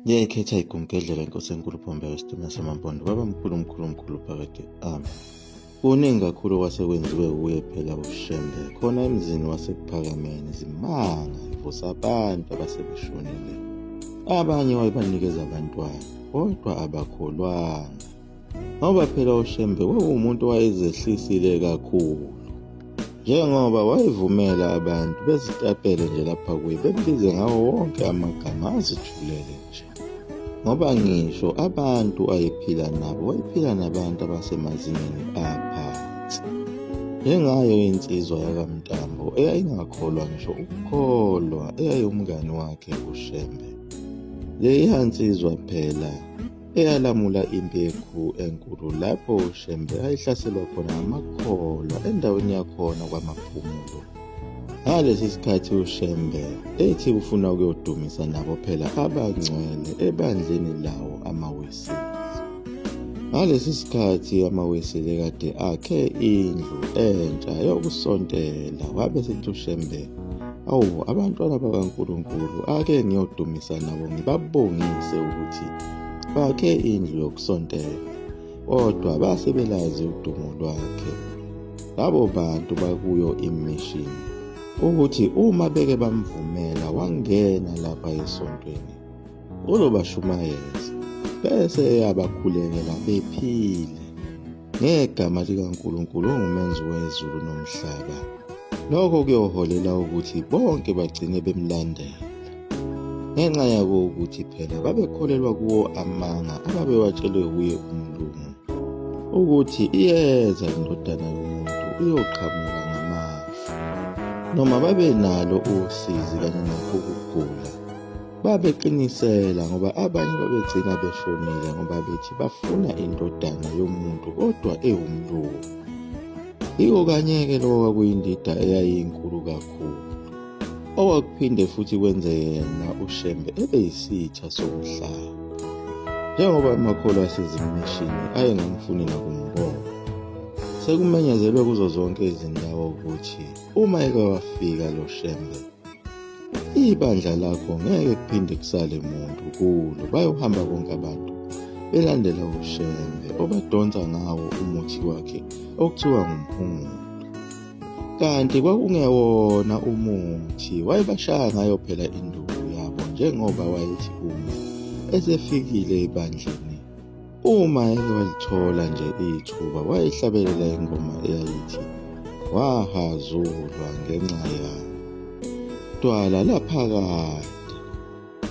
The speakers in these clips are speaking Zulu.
Ngiyayikhetha igumgedlela inkosi enkulu Phombe wesitima samaMpondo baba mkhulu mkhulu mkhulu phakade amen. Kuningi kakhulu okwasekwenziwe wuye phela uShembe khona emzini waseKuphakameni izimanga evusa abantu abasebeshonile. Abanye wayebanikeza abantwana kodwa abakholwanga ngoba phela uShembe kwakuwumuntu owayezehlisile kakhulu njengoba wayevumela abantu bezitapele nje lapha kuye bembize ngawo wonke amagama azijulele nje ngoba ngisho abantu ayephila nabo wayephila nabantu abasemazingeni aphansi njengayo insizwa yakamntambo eyayingakholwa ngisho ukukholwa eyayiwumngani wakhe uShembe leya nsizwa phela eyalamula impi enkulu lapho uShembe ayehlaselwa khona ngamakholwa endaweni yakhona kwaMaphumulo. Ngalesi sikhathi uShembe ethi ufuna ukuyodumisa nabo phela abangcwele ebandleni lawo amaWeseli. Ngalesi sikhathi amaWeseli kade akhe indlu entsha yokusontela wabe sethi uShembe Awu abantwana bakaNkulunkulu ake ngiyodumisa nabo ngibabongise ukuthi bakhe indlu yokusontela kodwa base belazi udumo lwakhe labo bantu bakuyo imishini ukuthi uma beke bamvumela wangena lapha esontweni uzobashumayeza bese eyabakhulekela bephile ngegama likaNkulunkulu ongumenzi wezulu nomhlaba. Lokho kuyoholela ukuthi bonke bagcine bemlandela. Ngenxa yako ukuthi phela babekholelwa kuwo amanga ababewatshelwe wuye umlungu ukuthi iyeza indodana yomuntu iyoqhamuka ngamafu noma babenalo usizi kanye nakho ukugula Babeqinisela ngoba abanye babegcina beshonile ngoba bethi bafuna indodana yomuntu kodwa ewumlungu. Yiko kanye-ke lokho kwakuyindida eyayinkulu kakhulu. Okwakuphinde futhi kwenze yena uShembe ebe yisitha somhlaba. Njengoba amakholwa asezimishini ayengamfuni nakumbona. Sekumenyezelwe kuzo zonke izindawo ukuthi uma eke wafika lo Shembe Ibandla lakho ngeke kuphinde kusale muntu kulo, bayohamba bonke abantu belandela uShembe obadonsa ngawo umuthi wakhe okuthiwa ngumphungulo. Kanti kwakungewona umuthi, wayebashaya ngayo phela induku yabo njengoba wayethi uma esefikile ebandleni Uma eke walithola nje ithuba wayehlabelela ingoma eyayithi wahazulwa ngenxa yami dwala laphakade.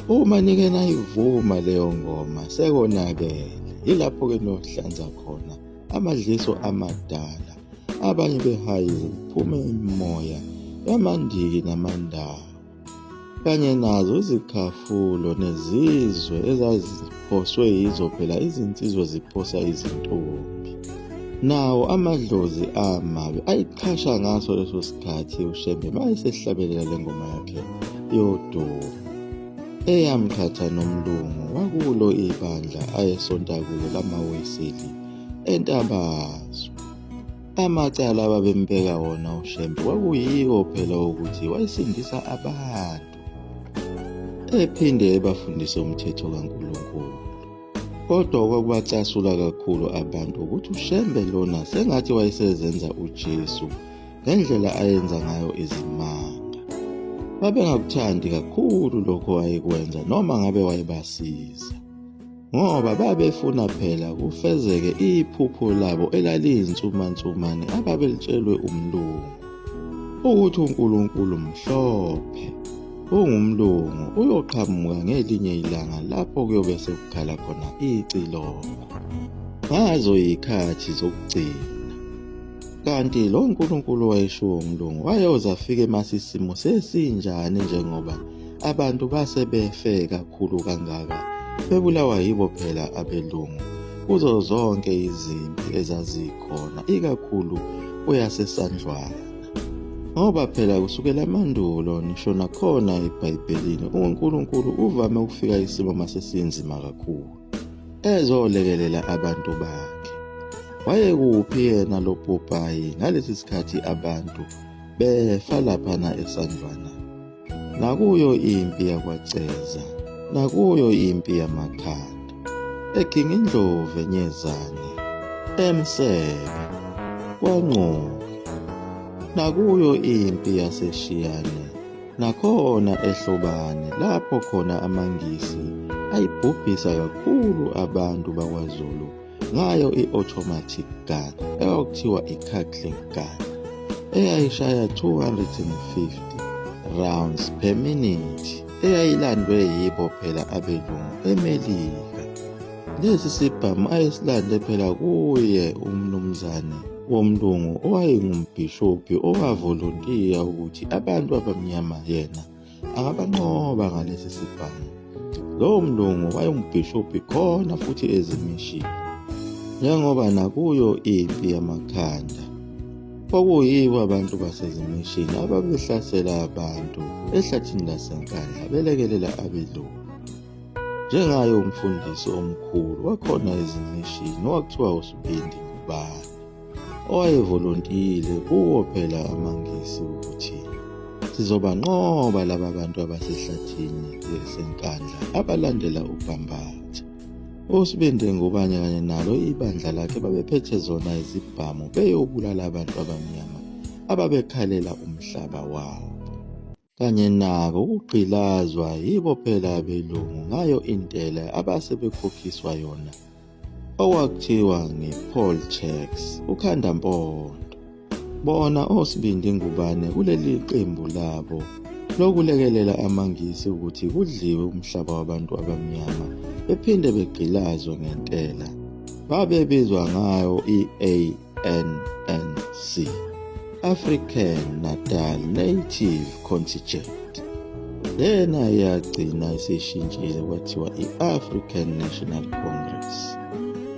Uma nike nayivuma leyo ngoma sekonakele, yilapho-ke niyohlanza khona amadliso amadala abanye behayize kuphume imimoya yamandiki namandawo. kanye nazo izikhafulo nezizwe ezaziphoswe yizo phela izinsizwa ziphosa izintombi. Nawo amadlozi amabi ayiqhasha ngaso leso sikhathi uShembe mayesehlabelela le ngoma yakhe yodumo eyamqhatha nomlungu wakulo ibandla ayesonta kulo lamaWeseli eNtabazwe. Amacala ababembeka wona uShembe kwakuyiwo phela ukuthi wayesindisa abantu ephinde ebafundise umthetho kaNkulunkulu. Kodwa okwakubacasula kakhulu abantu ukuthi uShembe lona sengathi wayesezenza uJesu ngendlela ayenza ngayo izimanga. Babengakuthandi kakhulu lokho ayekwenza noma ngabe wayebasiza. Ngoba babefuna phela kufezeke iphupho labo elaliyinsumansumane ababelitshelwe umlungu ukuthi uNkulunkulu mhlophe ungumlungu uyoqhamuka ngelinye ilanga lapho kuyobe sekukhala khona icilongo ngazo yikhathi zokugcina. Kanti lo Nkulunkulu wayeshiwo umlungu wayoze afike masisimo sesinjani njengoba abantu base befe kakhulu kangaka bebulawa yibo phela abelungu kuzo zonke izimpi ezazikhona ikakhulu kweyasesandlwana ngoba phela kusukela emandulo nisho nakhona ebhayibhelini uNkulunkulu uvame ukufika isimo masesinzima kakhulu ezolekelela abantu bakhe wayekuphi yena lo popayi ngalesi sikhathi abantu befa laphana esandlwana Nakuyo impi yakwaCeza. Nakuyo impi yamakhanda, eGingindlovu eNyezane, eMsebe, kwaNgcuka. Nakuyo impi yaseShiyane, nakhona eHlobane lapho khona amaNgisi ayibhubhisa kakhulu abantu bakwaZulu ngayo i-automatic gun ekwakuthiwa i-Cackling gun eyayishaya 250 rounds per minute eyayilandwe yibo phela abelungu eMelika. Lesi sibhamu ayesilande phela kuye umnumzane womlungu owayengumbhishobhi owavolontiya ukuthi abantu abamnyama yena angabanqoba ngalesi sibhamu. Lowo mlungu wayengumbhishobhi khona futhi ezimishini, njengoba nakuyo impi yamakhanda kwakuyibo abantu basezimishini ababehlasela abantu ehlathini laseNkandla belekelela abelungu. Njengaye umfundisi omkhulu wakhona ezimishini owakuthiwa uSibindi Ngubane, owayevolontiyile kuwo phela amaNgisi ukuthi sizobanqoba laba bantu abasehlathini leseNkandla abalandela uBhambatha. USibindi Ngubane kanye nalo ibandla lakhe babephethe zona izibhamu beyobulala abantu abamnyama ababekhalela umhlaba wabo. Kanye nako ukugqilazwa yibo phela abelungu ngayo intela abase bekhokhiswa yona okwakuthiwa nge-poll tax ukhandampondo. Bona oSibindi Ngubane kuleli qembu labo lokulekelela amaNgisi ukuthi kudliwe umhlaba wabantu abamnyama bephinde begqilazwe ngentela babebizwa ngayo i-ANNC, African Natal Native Contingent. Lena yagcina isishintshile kwathiwa i-African National Congress.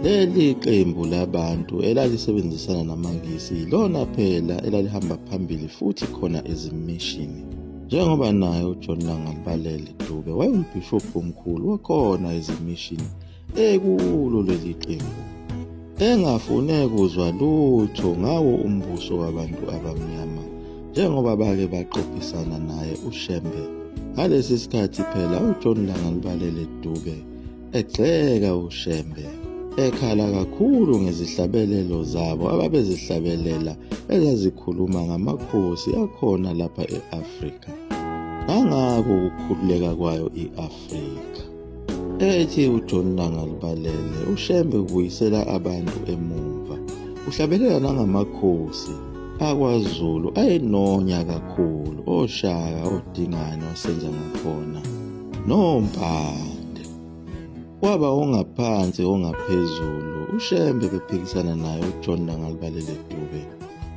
Leli qembu labantu elalisebenzisana namaNgisi yilona phela elalihamba phambili futhi khona ezimishini. Njengoba naye uJohn Langalibalele Dube wayengumbhishobhi omkhulu wakhona ezimishini ekulo leli qembu engafune kuzwa lutho ngawo umbuso wabantu abamnyama njengoba bake baqophisana naye uShembe ngalesi sikhathi phela uJohn Langalibalele Dube egxeka uShembe ekhala kakhulu ngezihlabelelo zabo ababezihlabelela ezazikhuluma ngamakhosi akhona lapha e-Afrika nangako ukukhululeka kwayo i-Afrika. Ethi uJohn Langalibalele uShembe ubuyisela abantu emumva. Uhlabelela nangamakhosi akwaZulu ayenonya kakhulu, oShaka, oDingane, oSenzangakhona noMpande. Waba ongaphansi ongaphezulu uShembe bephikisana naye uJohn Langalibalele Dube.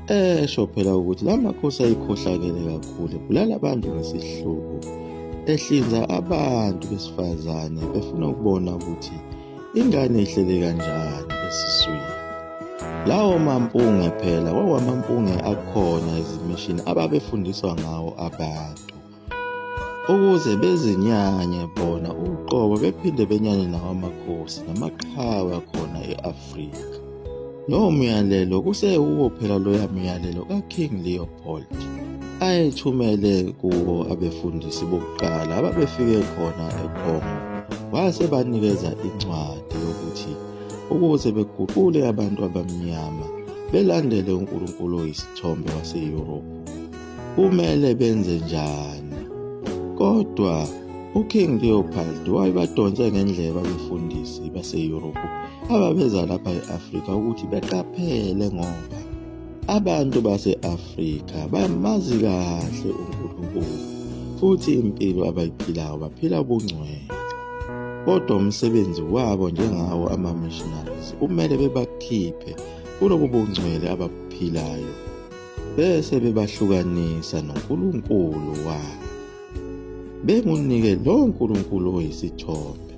Esho phela ukuthi la makhosi ayikhohlakele kakhulu ebulala abantu ngesihluku ehlinza abantu besifazane befuna ukubona ukuthi ingane ihlele kanjani esiswini. Lawo mampunge phela kwakwamampunge akhona ezimishini ababefundiswa ngawo abantu ukuze bezinyanye bona uqobo bephinde benyanye nawo amakhosi namaqhawe akhona e-Afrika. Lowo myalelo kusewuwo phela loya myalelo kaKing Leopold ayethumele kuwo abefundisi bokuqala ababefike khona eCongo wase banikeza incwadi yokuthi ukuze beguqule abantu abamnyama belandele uNkulunkulu oyisithombe wase-Europe kumele benze njani. Kodwa uKing Leopold wayebadonse ngendlebe abefundisi base-Europe ababeza lapha e-Afrika ukuthi beqaphele ngoba abantu base-Afrika bamazi kahle uNkulunkulu futhi impilo abayiphilayo baphila ubungcwele. Kodwa umsebenzi wabo njengawo ama-missionaries kumele bebakhiphe kulobu bungcwele ababuphilayo bese bebahlukanisa noNkulunkulu wabo bengunike lo Nkulunkulu oyisithombe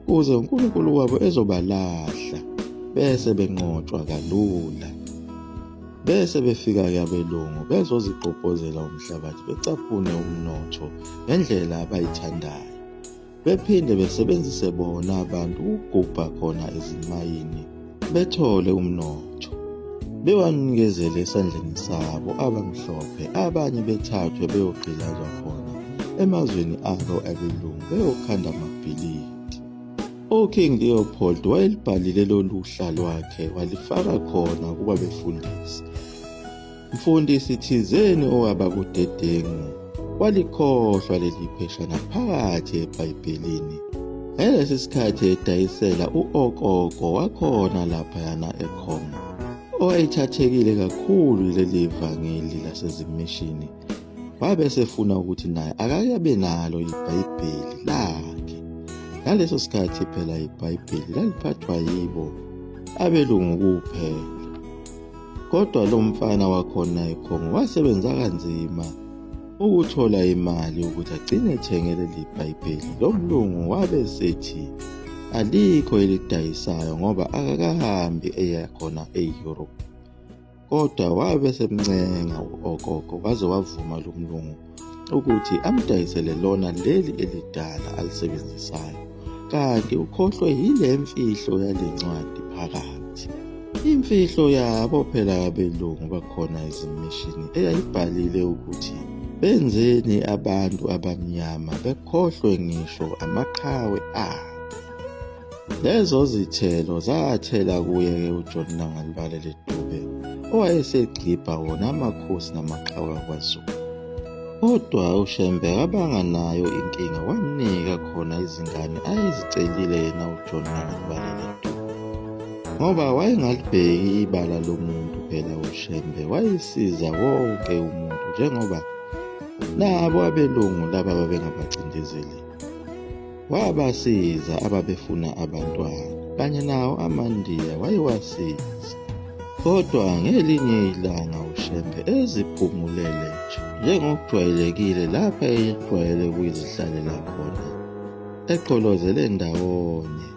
kuze uNkulunkulu wabo ezobalahla bese benqotshwa kalula bese befika-ke abelungu bezozigqobhozela umhlabathi becaphune umnotho ngendlela abayithandayo bephinde besebenzise bona abantu ukugubha khona ezimayini bethole umnotho bewanikezele esandleni sabo abamhlophe abanye bethathwe beyogqilazwa khona emazweni abo abelungu beyokhanda amabhizinisi. ibhilidi. UKing Leopold wayelibhalile lolu hla lwakhe walifaka khona kubabefundisi. Mfundisi thizeni owaba budedengu walikhohlwa leli pheshana phakathi eBhayibhelini. Ngalesi sikhathi edayisela u-Okoko wakhona laphayana eKhongo, owayethathekile kakhulu leli vangeli lasezimishini, wabe esefuna ukuthi naye akake nalo iBhayibheli lakhe. Ngaleso sikhathi phela iBhayibheli laliphathwa yibo abelungu kuphela. Kodwa lo mfana wakhona eKhongo wasebenza kanzima ukuthola imali ukuthi agcine ethenge leli Bhayibheli. Lo mlungu wabe sethi alikho elidayisayo ngoba akakahambi eya khona e-Europe. Kodwa wabe semncenga u-Okoko waze wavuma lo mlungu ukuthi amdayisele lona leli elidala alisebenzisayo kanti ukhohlwe yile mfihlo yale ncwadi phakathi. Imfihlo yabo phela abelungu bakhona ezimishini eyayibhalile ukuthi benzeni abantu abamnyama bekhohlwe ngisho amaqhawe abo. Lezo zithelo zathela kuye-ke uJohn Langalibalele Dube owayesegxibha wona amakhosi namaqhawe akwaZulu. Kodwa uShembe akabanga nayo inkinga wamnika khona izingane ayezicelile yena uJohn Langalibalele Dube. Ngoba wayengalibheki ibala lomuntu phela uShembe wayesiza wonke umuntu njengoba nabo abelungu laba babengabacindezeli. Wabasiza ababefuna abantwana kanye nawo amaNdiya wayewasiza. Kodwa ngelinye ilanga uShembe eziphumulele nje njengokujwayelekile lapha eyejwayele ukuzihlalela khona egqolozele ndawonye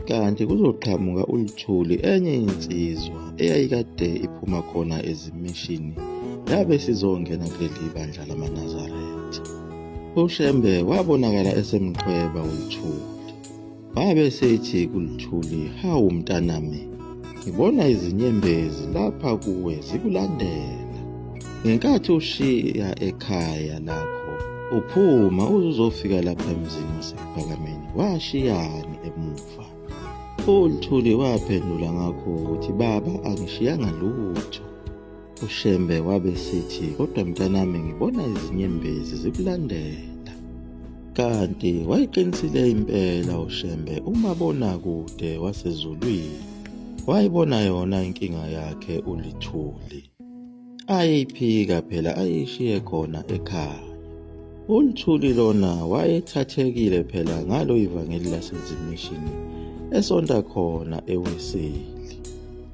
kanti kuzoqhamuka uLuthuli enye insizwa eyayikade iphuma khona ezimishini yabe sizongena kuleli bandla lamaNazaretha. UShembe wabonakala esemqhweba uLuthuli. Wabe esethi kuLuthuli, hawu mntanami, ngibona izinyembezi lapha kuwe zikulandela. Ngenkathi ushiya ekhaya lakho uphuma uze uzofika lapha emzini waseKuphakameni, washiyani emuva? ULuthuli waphendula ngakho ukuthi baba angishiyanga lutho. UShembe wabe sithi kodwa mntanami ngibona izinyembezi zikulandela. Kanti wayeqinisile impela uShembe umabonakude wasezulwini. Wayibona yona inkinga yakhe uLithuli. Ayeyiphika phela ayishiye khona ekhaya. ULuthuli lona wayethathekile phela ngalo ivangeli lasezimishini esonta khona eWeseli.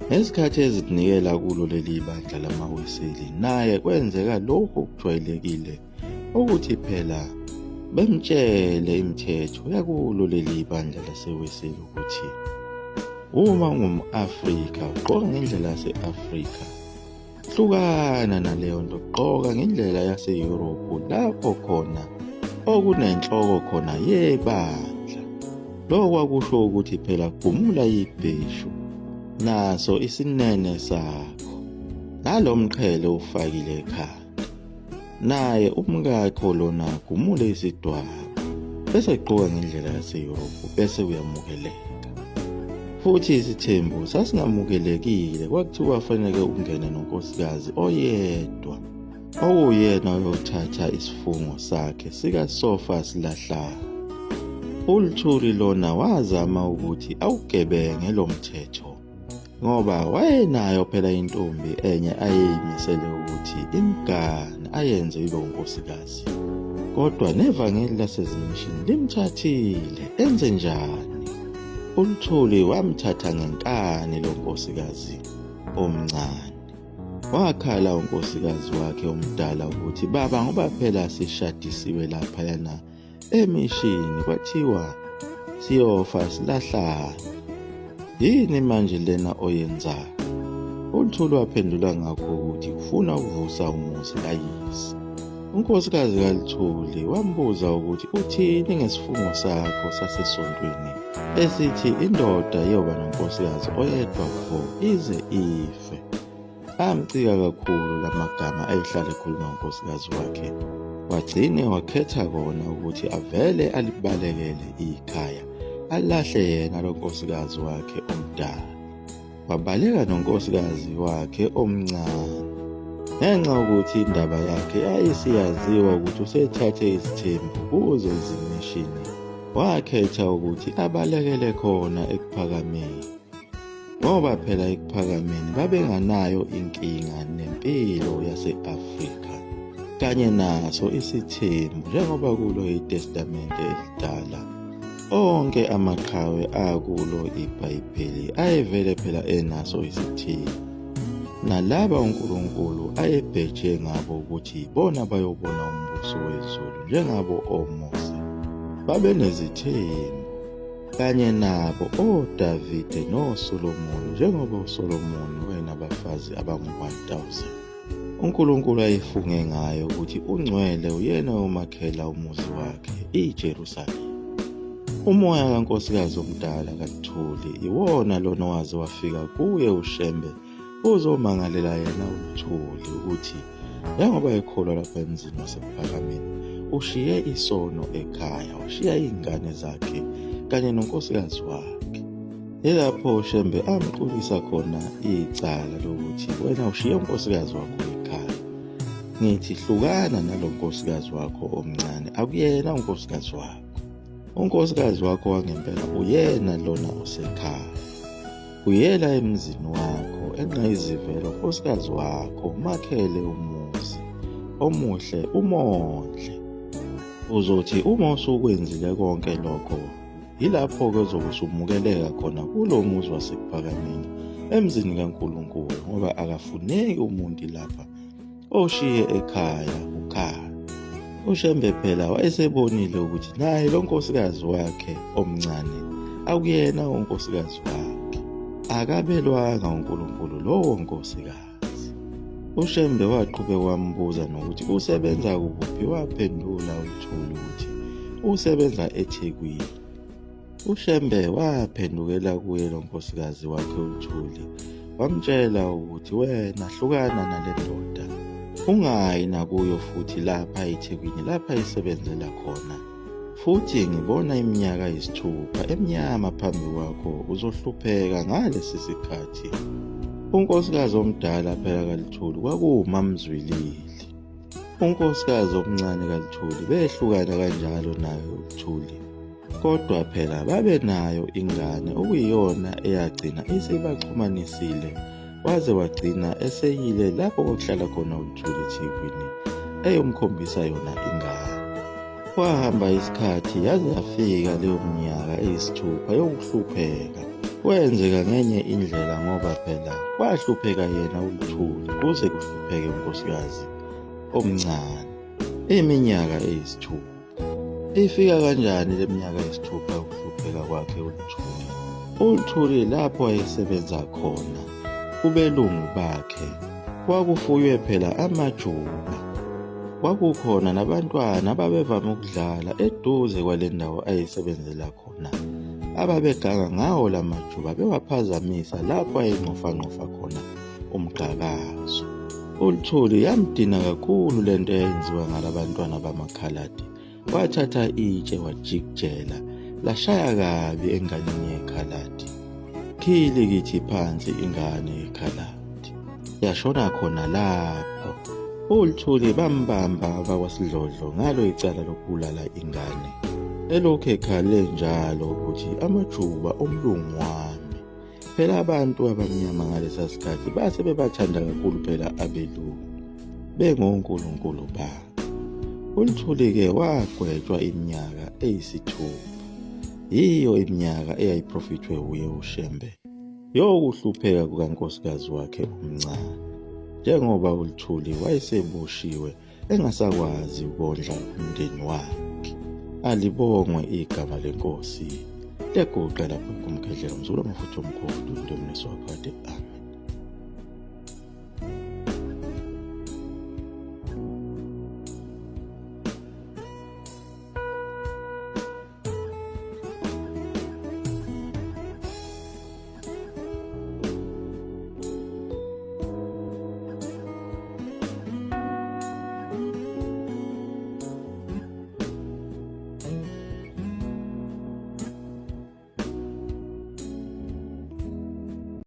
Ngesikhathi ezinikela kulo leli bandla lamaWeseli naye kwenzeka lokhu okujwayelekile ukuthi phela bemtshele imithetho yakulo leli bandla laseWeseli ukuthi uma ungum-Afrika ugqoka ngendlela yase-Afrika hlukana naleyo nto gqoka ngendlela yaseYurophu lapho khona okunenhloko khona yebandla. Lokho kwakusho ukuthi phela gumula ibheshu naso isinene sakho nalo mqhele ufakile ekhanda naye umkakho lona gumule isidwaba bese gqoka ngendlela yaseYurophu bese uyamukeleka. Futhi isithembu sasingamukelekile, kwakuthiwa fanele ungene nonkosikazi oyedwa okuwuyena oyothatha isifungo sakhe sikasofa silahlane. ULuthuli lona wazama ukuthi awugebenge lo mthetho ngoba wayenayo phela intombi enye ayeyimisele ukuthi imgane ayenze ibe unkosikazi. Kodwa nevangeli lasezimishini limthathile, enze njani? ULuthuli wamthatha ngenkani lo nkosikazi omncane. Wakhala unkosikazi wakhe omdala ukuthi baba ngoba phela sishadisiwe laphayana emishini kwathiwa siyofa silahlane. Yini manje lena oyenzayo? ULuthuli waphendula ngakho ukuthi ufuna ukuvusa umuzi kayise. Unkosikazi kaLuthuli wambuza ukuthi uthini ngesifungo sakho sasesontweni esithi indoda iyoba nonkosikazi oyedwa vo ize ife. Amcika kakhulu la magama ayehlala ekhulunywa unkosikazi wakhe. Wagcine wakhetha kona ukuthi avele alibalekele ikhaya alahle yena lo nkosikazi wakhe omdala. Wabaleka nonkosikazi wakhe omncane. Ngenxa yokuthi indaba yakhe yayisiyaziwa ukuthi usethathe isithembu kuzo izimishini, wakhetha ukuthi abalekele khona ekuphakameni. Ngoba phela ekuphakameni babenganayo inkinga nempilo yase-Afrika kanye naso isithembu njengoba kulo iTestamente elidala onke amaqhawe akulo iBhayibheli ayevele phela enaso isithembu. Nalaba uNkulunkulu ayebheje ngabo ukuthi yibona bayobona umbuso wezulu njengabo oMose babenezithembu kanye nabo oDavide noSolomoni njengoba uSolomoni wayenabafazi abangu-1000. UNkulunkulu ayefunge ngaye ukuthi ungcwele uyena omakhela umuzi wakhe iJerusalema. Umoya kankosikazi omdala kaLuthuli iwona lona owaze wafika kuye uShembe uzomangalela yena uLuthuli ukuthi njengoba ekholwa lapha emzini waseKuphakameni ushiye isono ekhaya washiya iy'ngane zakhe kanye nonkosikazi wakhe. Yilapho uShembe amqulisa khona icala lokuthi wena ushiye unkosikazi wakho ekhaya. Ngithi hlukana nalo nkosikazi wakho omncane akuyena unkosikazi wakho. Unkosikazi wakho wangempela uyena lona osekhaya. Buyela emzini wakho engqayizivelo nkosikazi wakho umakhele umuzi omuhle umondle. Uzothi uma usukwenzile konke lokho yilapho-ke ozobe usumukeleka khona kulo muzi wasekuphakameni emzini kaNkulunkulu ngoba akafuneki umuntu lapha oshiye ekhaya ukhaya. UShembe phela wayesebonile ukuthi naye lo nkosikazi wakhe omncane akuyena unkosikazi wakhe. Akabelwanga uNkulunkulu lowo nkosikazi. UShembe waqhubeka wambuza nokuthi usebenza kuphi waphendula uLuthuli ukuthi usebenza eThekwini. UShembe waphendukela kuye lo nkosikazi wakhe uLuthuli wamtshela ukuthi wena hlukana nale ndoda ungayi nakuyo futhi lapha eThekwini lapha isebenzela khona futhi ngibona iminyaka eyisithupha emnyama phambi kwakho uzohlupheka ngalesi sikhathi. Unkosikazi omdala phela kaLuthuli kwakuwuMaMzwilili. Unkosikazi omncane kaLuthuli behlukana kanjalo naye uLuthuli. Kodwa phela babenayo ingane okuyiyona eyagcina isibaxhumanisile waze wagcina eseyile lapho kwakuhlala khona uLuthuli eThekwini eyomkhombisa yona ingane. Kwahamba isikhathi yaze yafika leyo minyaka eyisithupha yokuhlupheka. Kwenzeka ngenye indlela ngoba phela kwahlupheka yena uLuthuli kuze kuhlupheke unkosikazi omncane iminyaka eyisithupha. Ifika kanjani le minyaka eyisithupha yokuhlupheka kwakhe uLuthuli? ULuthuli lapho ayesebenza khona kubelungu bakhe kwakufuywe phela amajuba. Kwakukhona nabantwana ababevame ukudlala eduze kwale ndawo ayesebenzela khona ababeganga ngawo la majuba bewaphazamisa lapho ayengqofanqofa khona umgqakazo. ULuthuli yamdina kakhulu le nto eyayenziwa ngalabantwana bamakhaladi. Wathatha itshe wajikijela lashaya kabi enganeni yekhaladi. Khilikithi phansi ingane yekhaladi. Yashona khona lapho. ULuthuli bambamba abakwaSidlodlo ngalo icala lokubulala ingane. Elokhu ekhale njalo ukuthi amajuba omlungu wami. Phela abantu abamnyama ngalesa sikhathi base bebathanda kakhulu phela abelungu bengonkulunkulu babo. ULuthuli-ke wagwetshwa iminyaka eyisithupha. Yiyo iminyaka eyayiprofithwe wuye uShembe yokuhlupheka kukankosikazi wakhe omncane njengoba uLuthuli wayeseboshiwe engasakwazi ukondla umndeni wakhe. Alibongwe igama lenkosi leguqa lapho kumkhedlela mzukulu amafutha omkhulu into emnisi waphade. Amen.